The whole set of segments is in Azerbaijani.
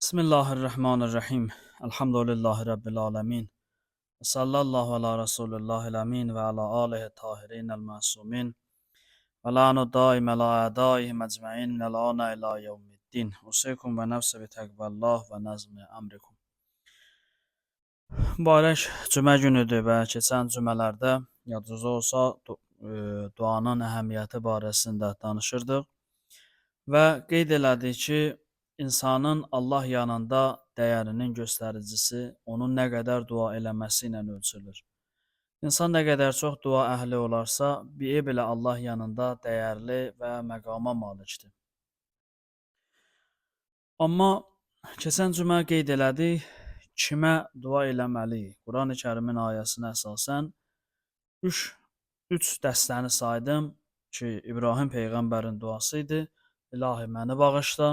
Bismillahirrahmanirrahim. Elhamdülillahi Rabbil alemin. Sallallahu ala Resulillahil əmin və ala alihi tahirin əl-məsumin. Və lanu daim əla ədəihim əcməin minəl-ana ilə yevmiddin. Usikum və nəfsi bi təqvəllah və nəzmi əmrikum. Mübarək cümə günüdür və keçən cümələrdə yadınızda olsa duanın əhəmiyyəti barəsində danışırdıq və qeyd elədik ki, insanın Allah yanında dəyərinin göstəricisi onun nə qədər dua eləməsi ilə ölçülür. İnsan nə qədər çox dua əhli olarsa, bir belə Allah yanında dəyərli və məqama malikdir. Amma keçən cümə qeyd elədik, kimə dua eləməliyik? Quran-ı Kərimin ayəsinə əsasən üç dəstəni saydım ki, İbrahim peyğəmbərin duası idi. İlahi məni bağışla,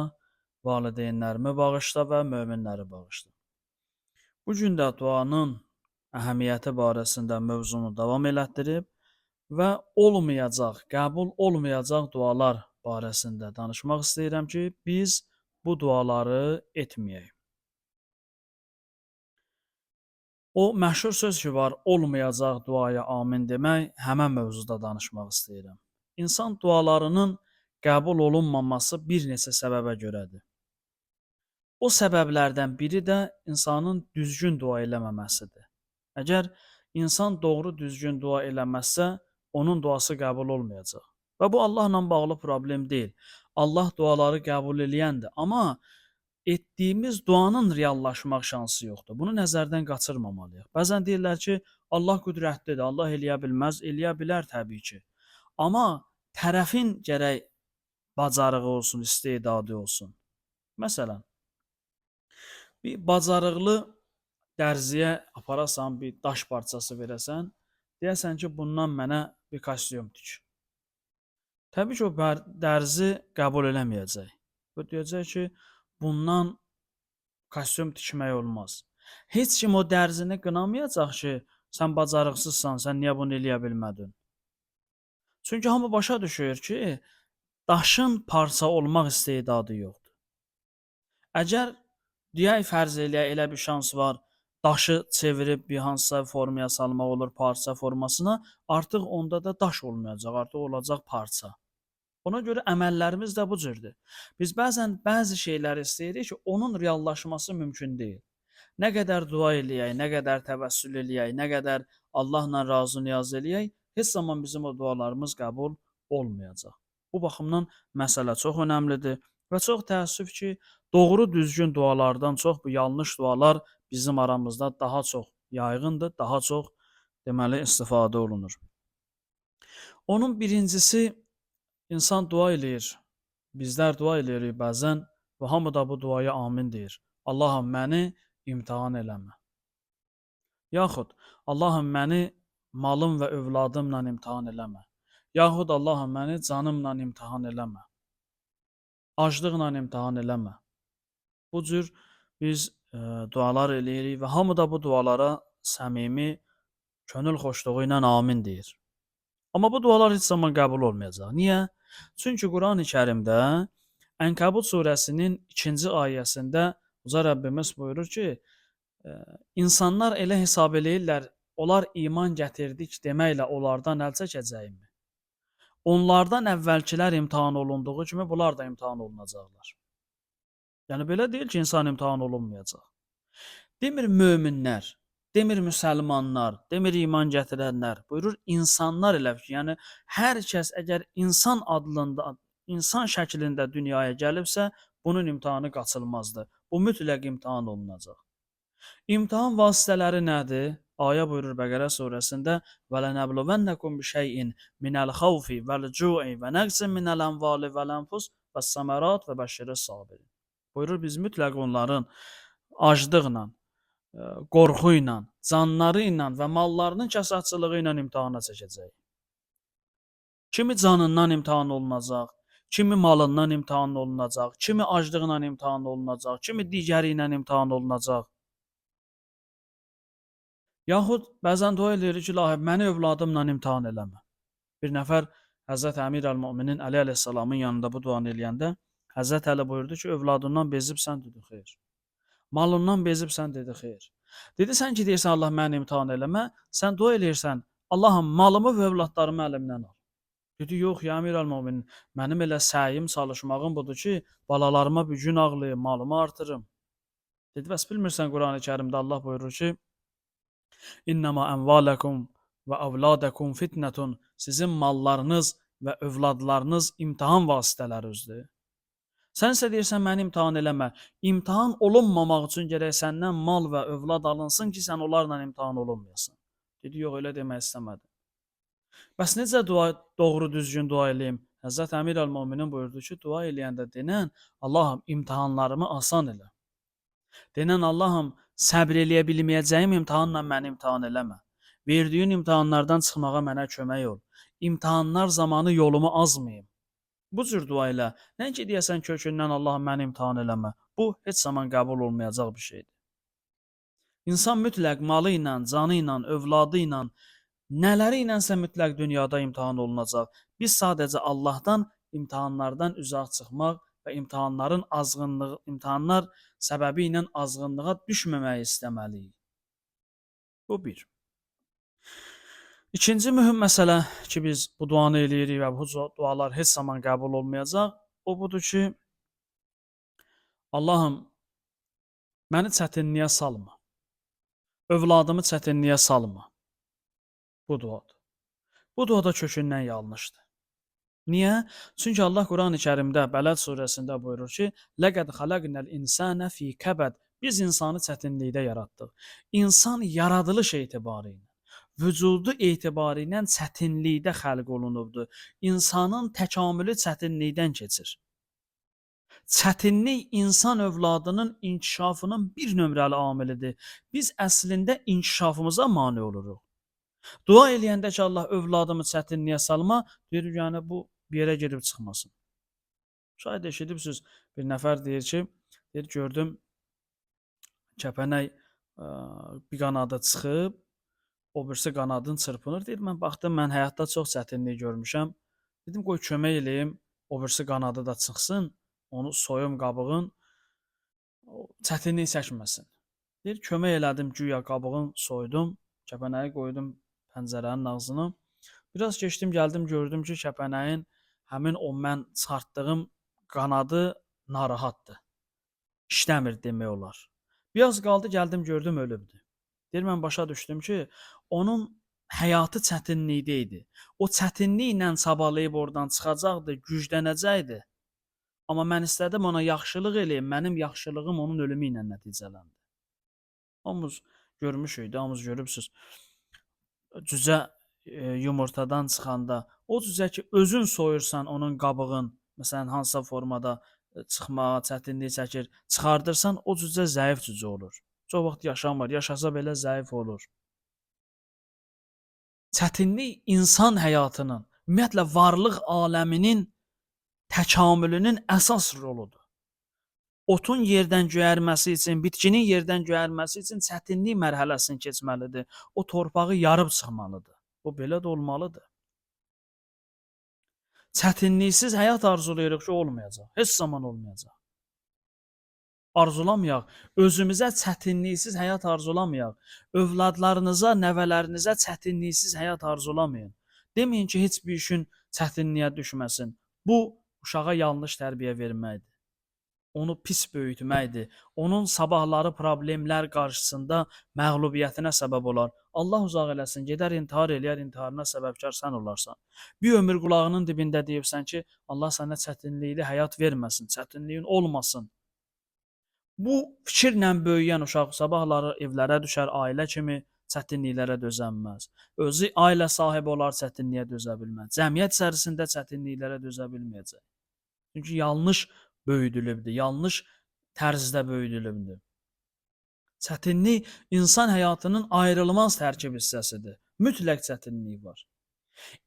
valideynlərimi bağışla və möminləri bağışla. Bu gün də duanın əhəmiyyəti barəsində mövzunu davam elətdirib və olmayacaq, qəbul olmayacaq dualar barəsində danışmaq istəyirəm ki, biz bu duaları etməyək. O məşhur söz ki var, olmayacaq duaya amin demək, həmən mövzuda danışmaq istəyirəm. İnsan dualarının qəbul olunmaması bir neçə səbəbə görədir. O səbəblərdən biri də insanın düzgün dua eləməməsidir. Əgər insan doğru düzgün dua eləməzsə, onun duası qəbul olmayacaq. Və bu Allahla bağlı problem deyil. Allah duaları qəbul eləyəndir, amma etdiyimiz duanın reallaşmaq şansı yoxdur. Bunu nəzərdən qaçırmamalıyıq. Bəzən deyirlər ki, Allah qüdrətlidir, Allah eləyə bilməz, eləyə bilər təbii ki. Amma tərəfin gərək bacarığı olsun, istedadı olsun. Məsələn, bir bacarıqlı dərziyə aparasan, bir daş parçası verəsən, deyəsən ki, bundan mənə bir kostyum tik. Təbii ki, o dərzi qəbul eləməyəcək. Və deyəcək ki, bundan kostyum tikmək olmaz. Heç kim o dərzini qınamayacaq ki, sən bacarıqsızsan, sən niyə bunu eləyə bilmədin? Çünki hamı başa düşür ki, daşın parça olmaq istedadı yoxdur. Əgər deyək, fərz eləyək, elə bir şans var, daşı çevirib bir hansısa formaya salmaq olur, parça formasına, artıq onda da daş olmayacaq, artıq olacaq parça. Ona görə əməllərimiz də bu cürdür. Biz bəzən bəzi şeyləri istəyirik ki, onun reallaşması mümkün deyil. Nə qədər dua eləyək, nə qədər təvəssül eləyək, nə qədər Allahla razı niyaz eləyək, heç zaman bizim o dualarımız qəbul olmayacaq. Bu baxımdan məsələ çox önəmlidir və çox təəssüf ki, doğru düzgün dualardan çox bu yanlış dualar bizim aramızda daha çox yayğındır, daha çox deməli istifadə olunur. Onun birincisi, insan dua eləyir. Bizlər dua eləyirik bəzən və hamı da bu duaya amin deyir. Allahım məni imtahan eləmə. Yaxud Allahım məni malım və övladımla imtahan eləmə. Yaxud Allahım məni canımla imtahan eləmə. Aclıqla imtahan eləmə. Bu cür biz dualar eləyirik və hamı da bu dualara səmimi, könül xoşluğu ilə amin deyir. Amma bu dualar heç zaman qəbul olmayacaq. Niyə? Çünki Quran-ı Kərimdə Ənkəbut surəsinin 2-ci ayəsində Uca Rəbbimiz buyurur ki, insanlar elə hesab eləyirlər, onlar iman gətirdik deməklə onlardan əl çəkəcəyimi? Onlardan əvvəlkilər imtahan olunduğu kimi bunlar da imtahan olunacaqlar. Yəni belə deyil ki, insan imtahan olunmayacaq. Demir möminlər, demir müsəlmanlar, demir iman gətirənlər. Buyurur insanlar elə ki, yəni hər kəs əgər insan adlında, insan şəklində dünyaya gəlibsə, bunun imtahanı qaçılmazdır. Bu mütləq imtahan olunacaq. İmtahan vasitələri nədir? Ayə buyurur Bəqərə surəsində: "Və lənəbluvənləkum bişey'in minəl xavfi vəl-cu'i və nəqsin minəl əmvali vəl-ənfus vəs-səmərat və bəşşiris sabirin." Buyurur biz mütləq onların aclıqla, qorxu ilə, canları ilə və mallarının kəsadçılığı ilə imtahana çəkəcəyik. Kimi canından imtahan olunacaq, kimi malından imtahan olunacaq, kimi aclıqla imtahan olunacaq, kimi digəri ilə imtahan olunacaq. Yaxud bəzən dua eləyirik ki, ilahi, məni övladımla imtahan eləmə. Bir nəfər Həzrət Əmir əl-Müminin Əli əleyhissalamın yanında bu duanı eləyəndə Həzrət Əli buyurdu ki, övladından bezibsən, dedi, xeyr. Malından bezibsən? Dedi, xeyr. Dedi, sən ki deyirsən Allah məni imtahan eləmə, sən dua eləyirsən, Allahım malımı və övladlarımı əlimdən al. Dedi, yox, ya Əmir əl-Möminin, mənim elə səyim, çalışmağım budur ki, balalarıma bir gün ağlayım, malımı artırım. Dedi, bəs bilmirsən Qurani Kərimdə Allah buyurur ki, İnnəmə əmvaləkum və əvladəkum fitnətun, sizin mallarınız və övladlarınız imtahan vasitələrinizdir. Sən isə deyirsən, məni imtahan eləmə. İmtahan olunmamaq üçün gərək səndən mal və övlad alınsın ki, sən onlarla imtahan olunmayasan. Dedi, yox, elə demək istəmədim. Bəs necə dua, doğru düzgün dua eləyim? Həzrət Əmir əl-Möminin buyurdu ki, dua eləyəndə denən, Allahım imtahanlarımı asan elə. Denən, Allahım səbr eləyə bilməyəcəyim imtahanla məni imtahan eləmə. Verdiyin imtahanlardan çıxmağa mənə kömək ol. İmtahanlar zamanı yolumu azmayım. Bu cür dua elə. Nə ki deyəsən kökündən Allahım məni imtahan eləmə. Bu heç zaman qəbul olmayacaq bir şeydir. İnsan mütləq malı ilə, canı ilə, övladı ilə, nələri ilənsə mütləq dünyada imtahan olunacaq. Biz sadəcə Allahdan imtahanlardan uzaq çıxmaq və imtahanların azğınlığı, imtahanlar səbəbi ilə azğınlığa düşməməyi istəməliyik. Bu bir. İkinci mühüm məsələ ki, biz bu duanı eləyirik və bu dualar heç zaman qəbul olmayacaq, o budur ki, Allahım, məni çətinliyə salma, övladımı çətinliyə salma. Bu duadır. Bu dua da kökündən yanlışdır. Niyə? Çünki Allah Qurani Kərimdə Bələd surəsində buyurur ki, Ləqəd xaləqnəl insənə fī kəbəd. Biz insanı çətinlikdə yaratdıq. İnsan yaradılış etibarı ilə, vücudu etibarı ilə çətinlikdə xəlq olunubdur. İnsanın təkamülü çətinlikdən keçir. Çətinlik insan övladının inkişafının bir nömrəli amilidir. Biz əslində inkişafımıza mane oluruq. Dua eləyəndə ki, Allah övladımı çətinliyə salma, deyir, yəni bu bir yerə gedib çıxmasın. Şayad eşidibsiniz, bir nəfər deyir ki, deyir, gördüm, kəpənək bir qanadı çıxıb, o birisi qanadını çırpınır. Deyir, mən baxdım, mən həyatda çox çətinlik görmüşəm. Dedim, qoy kömək eləyim, o birisi qanadı da çıxsın, onu soyum qabığın, çətinlik çəkməsin. Deyir, kömək elədim, güya qabığın soydum, kəpənəyi qoydum pəncərənin ağzına. Biraz keçdim, gəldim, gördüm ki, kəpənəyin həmin o mən çıxartdığım qanadı narahatdır. İşləmir demək olar. Biraz qaldı, gəldim, gördüm, ölübdür. Deyir, mən başa düşdüm ki, onun həyatı çətinlikdə idi. O çətinliklə çabalayıb oradan çıxacaqdı, güclənəcəkdi. Amma mən istədim ona yaxşılıq eləyim, mənim yaxşılığım onun ölümü ilə nəticələndi. Hamımız görmüşük, hamımız görübsünüz. Cücə yumurtadan çıxanda, o cücə ki, özün soyursan onun qabığın, məsələn, hansısa formada çıxmağa çətinlik çəkir, çıxardırsan, o cücə zəif cücə olur. Çox vaxt yaşamır, yaşasa belə zəif olur. Çətinlik insan həyatının, ümumiyyətlə varlıq aləminin təkamülünün əsas roludur. Otun yerdən göyərməsi üçün, bitkinin yerdən göyərməsi üçün çətinlik mərhələsini keçməlidir. O torpağı yarıb çıxmalıdır. O belə də olmalıdır. Çətinliksiz həyat arzulayırıq ki, olmayacaq. Heç zaman olmayacaq. Arzulamayaq. Özümüzə çətinliksiz həyat arzulamayaq. Övladlarınıza, nəvələrinizə çətinliksiz həyat arzulamayın. Deməyin ki, heç bir işin çətinliyə düşməsin. Bu, uşağa yanlış tərbiyə verməkdir. Onu pis böyütməkdir. Onun sabahları problemlər qarşısında məğlubiyyətinə səbəb olar. Allah uzaq eləsin, gedər intihar eləyər, intiharına səbəbkar sən olarsan. Bir ömür qulağının dibində deyibsən ki, Allah sənə çətinlikli həyat verməsin, çətinliyin olmasın. Bu fikirlə böyüyən uşaq sabahları evlərə düşər, ailə kimi çətinliklərə dözənməz. Özü ailə sahibi olar, çətinliyə dözə bilməz. Cəmiyyət içərisində çətinliklərə dözə bilməyəcək. Çünki yanlış böyüdülübdür, yanlış tərzdə böyüdülübdür. Çətinlik insan həyatının ayrılmaz tərkib hissəsidir. Mütləq çətinlik var.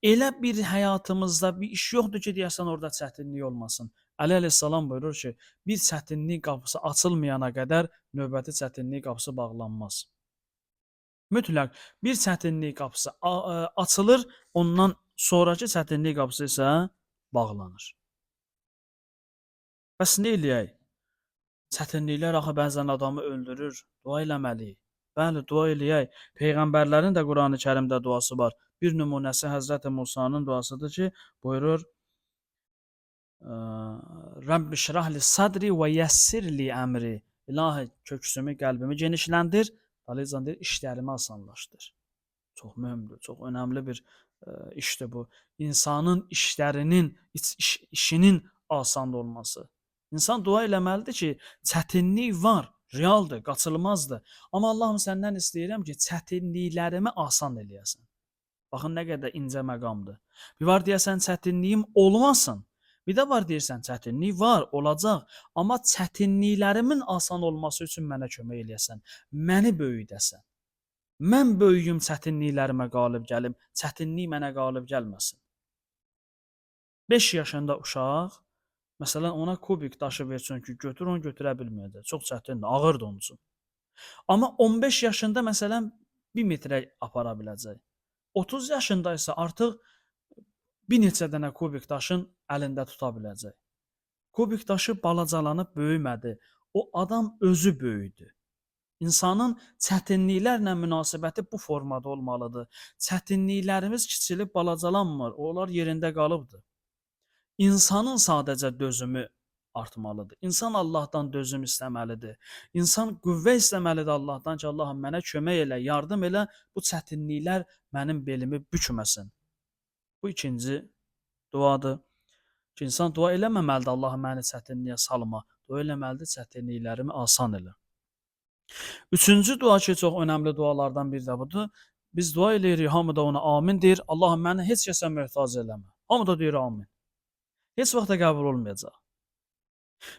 Elə bir həyatımızda bir iş yoxdur ki, deyəsən orada çətinlik olmasın. Əli əleyhissalam buyurur ki, bir çətinlik qapısı açılmayana qədər növbəti çətinlik qapısı bağlanmaz. Mütləq bir çətinlik qapısı açılır, ondan sonrakı çətinlik qapısı isə bağlanır. Bəs nə eləyək? Çətinliklər axı bəzən adamı öldürür. Dua eləməliyik. Bəli, dua eləyək. Peyğəmbərlərin də Qurani-Kərimdə duası var. Bir nümunəsi Həzrəti Musanın duasıdır ki, buyurur: Rəbbi şrah li sadri və yəssir li əmri. İlahi, köksümü, qəlbimi genişləndir. Dalıycan deyir, işlərimi asanlaşdır. Çox mühümdür, çox önəmli bir işdir bu. İnsanın işlərinin, işinin asan olması. İnsan dua eləməlidir ki, çətinlik var, realdır, qaçılmazdır. Amma Allahım səndən istəyirəm ki, çətinliklərimi asan eləyəsən. Baxın nə qədər incə məqamdır. Bir var deyəsən çətinliyim olmasın. Bir də var deyirsən çətinlik var, olacaq. Amma çətinliklərimin asan olması üçün mənə kömək eləyəsən, məni böyüdəsən. Mən böyüyüm, çətinliklərimə qalib gəlim, çətinlik mənə qalib gəlməsin. 5 yaşında uşaq, məsələn, ona kubik daşı versin ki, götür, onu götürə bilməyəcək. Çox çətindir, ağırdır onun üçün. Amma 15 yaşında məsələn 1 metrə apara biləcək. 30 yaşında isə artıq bir neçə dənə kubik daşın əlində tuta biləcək. Kubik daşı balacalanıb böyümədi. O adam özü böyüdü. İnsanın çətinliklərlə münasibəti bu formada olmalıdır. Çətinliklərimiz kiçilib balacalanmır, onlar yerində qalıbdır. İnsanın sadəcə dözümü artmalıdır. İnsan Allahdan dözüm istəməlidir. İnsan qüvvə istəməlidir Allahdan ki, Allahım mənə kömək elə, yardım elə, bu çətinliklər mənim belimi bükməsin. Bu ikinci duadır. Ki, insan dua eləməməlidir, Allahım məni çətinliyə salma. Dua eləməlidir, çətinliklərimi asan elə. Üçüncü dua ki, çox önəmli dualardan biri də budur. Biz dua eləyirik, hamı da ona amin deyir. Allahım məni heç kəsə möhtac eləmə. Hamı da deyir amin. Heç vaxt da qəbul olmayacaq.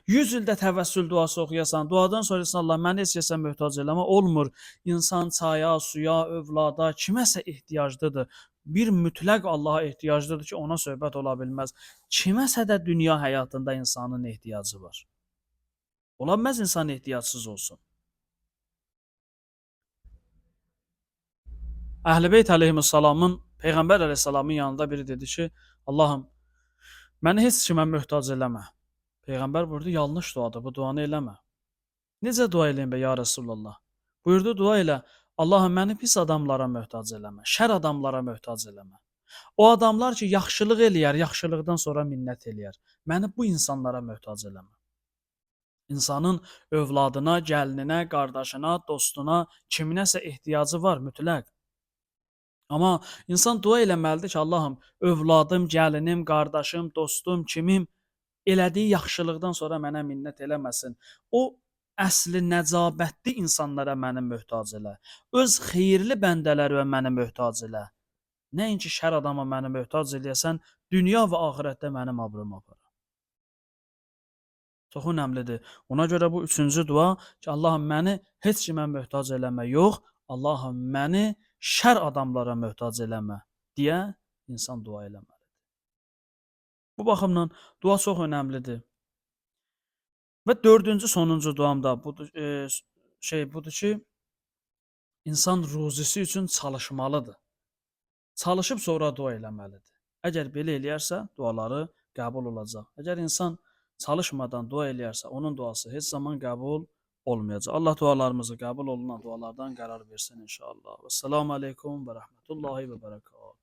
100 ildə təvəssül duası oxuyasan, duadan sonra desən, Allah məni heç kəsə möhtac eləmə, olmur. İnsan çaya, suya, övlada, kiməsə ehtiyaclıdır. Bir mütləq Allaha ehtiyaclıdır ki, ona söhbət ola bilməz. Kiməsə də dünya həyatında insanın ehtiyacı var. Ola bilməz insan ehtiyacsız olsun. Əhl-i Beyt əleyhissalamın, Peyğəmbər əleyhissalamın yanında biri dedi ki, Allahım, məni heç kimə möhtac eləmə. Peyğəmbər buyurdu, yanlış duadır, bu duanı eləmə. Necə dua eləyim bə, ya Rəsulallah? Buyurdu, dua elə, Allahım, məni pis adamlara möhtac eləmə, şər adamlara möhtac eləmə. O adamlar ki, yaxşılıq eləyər, yaxşılıqdan sonra minnət eləyər. Məni bu insanlara möhtac eləmə. İnsanın övladına, gəlininə, qardaşına, dostuna, kiminəsə ehtiyacı var mütləq. Amma insan dua eləməlidir ki, Allahım, övladım, gəlinim, qardaşım, dostum, kimim elədiyi yaxşılıqdan sonra mənə minnət eləməsin. O əsli nəcabətli insanlara məni möhtac elə. Öz xeyirli bəndələrimə məni möhtac elə. Nəinki şər adama məni möhtac eləyəsən, dünya və axirətdə mənim abrumu apara. Çox önəmlidir. Ona görə bu üçüncü dua ki, Allahım məni heç kimə möhtac eləmə, yox, Allahım məni şər adamlara möhtac eləmə deyə insan dua eləməlidir. Bu baxımdan dua çox önəmlidir. Və dördüncü, sonuncu duam da budur, budur ki, insan ruzisi üçün çalışmalıdır. Çalışıb sonra dua eləməlidir. Əgər belə eləyərsə, duaları qəbul olacaq. Əgər insan çalışmadan dua eləyərsə, onun duası heç zaman qəbul olmayacaq. Allah dualarımızı qəbul olunan dualardan qərar versin inşallah. Vəssalamu aleykum və rəhmətullahi və bərəkatuhu.